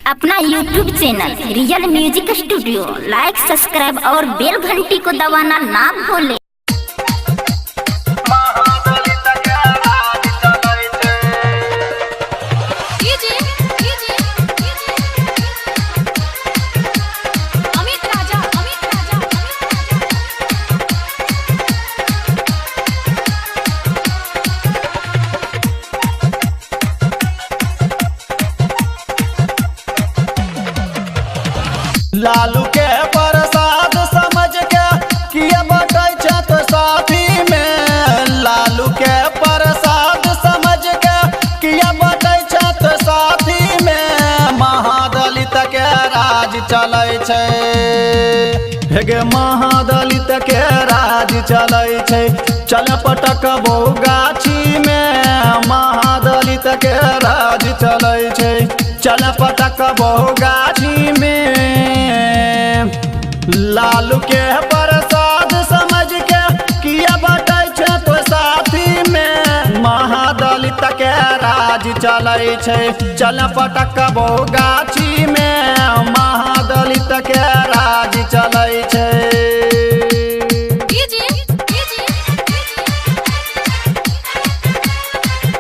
अपना YouTube channel real music studio like subscribe और बेल घंटी को दबाना ना भूलें। अमित राजा, अमित राजा, अमित राजा। लालू के प्रसाद समझ के किया बटै छै तो साथी में। लालू के प्रसाद समझ के किया बटै छै तो साथी में। महादलित के राज चलै छै, हे गे महादलित के राज चलै छै। चल पटकबो गाछी में, महादलित के राज चलै छै। चल पटकबो गाछी में। लालू के प्रसाद समझ के किया बटै छै तो साथी में। महादलित के राज चलै छै, चल पटकबो गाछी में। महादलित के राज चलै छै।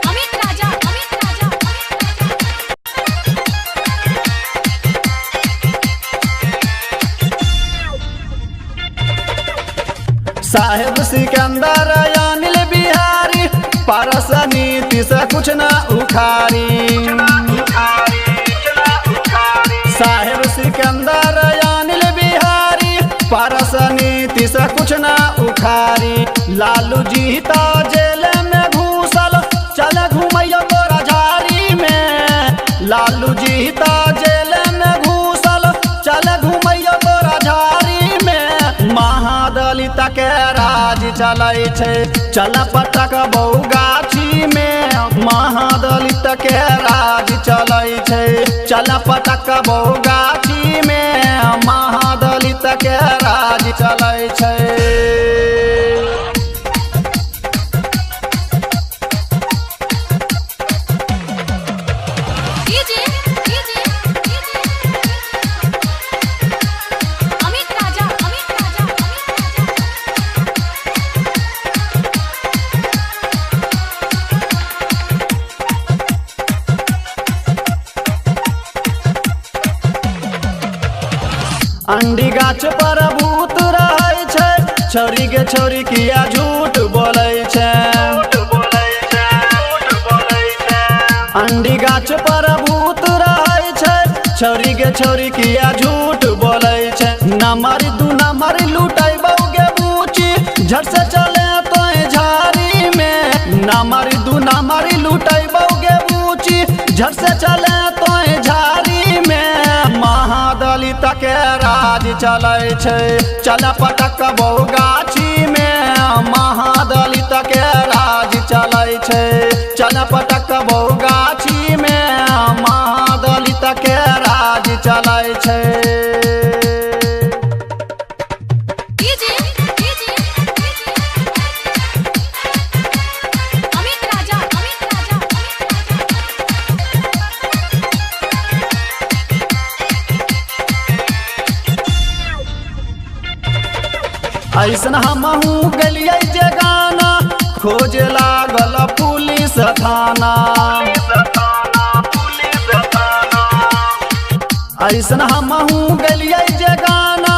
अमित राजा, अमित राजा, अमित राजा। साहेब सिकंदर अनिल बिहारी, परस नीति से कुछ न उखारी। साहेब सिकंदर अनिल बिहारी, परस नीति से कुछ न उखारी। लालू जी तो जेल में घुसल, चल घुमैयो तोरा झाड़ी में। लालू जी तो जेल में घुसल, चल घुमैयो तोरा झाड़ी में। महादलित के राज चलै छै, चल पटकबो गाछी में। महादलित के राज चलै छै, चल पटकबो गाछी में। महादलित के राज चलै छै। अमित राजा, अमित राजा, अमित राजा। अंडी गाछ पर भूत रहै छै, छौरी के छौरी किया झूठ बोलै छै। अंडी गाछ पर भूत रहै छै, छौरी के छौरी किया झूठ बोलै छै। ना मारी दू ना मारी लुटैबौ गे बूची, झट से चले तो झाड़ी में। ना मारी दू ना मारी लुटैबौ गे बूची, झट से चले तो झाड़ी में। महादलित के राज चलै छै, चल पटकबो गाछी में। महादलित के राज चलै छै, चल पटकबो गाछी में। महादलित के राज चलै छै। अमित राजा, अमित राजा, अमित राजा। ऐसन हमहू गेलियै जे गाना, खोजे लागल पुलिस थाना। ऐसन हमहू गेलियै जे गाना,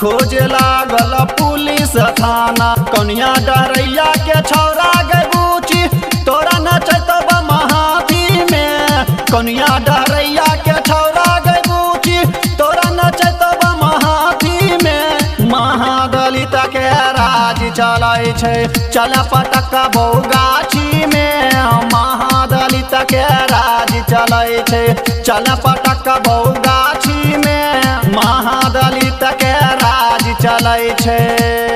खोजे लागल पुलिस थाना। कनिया डरैया के छौरा गे बूची, तोरा नचैतौ महाथी में। कनिया डरैया के छौरा गे बूची, तोरा नचैतौ महाथी में। महादलित के राज चलै छै, चल पटकबो गाछी में। महादलित के राज चलै छै, चल पटकबो गाछी में। महादलित के राज चलै छै।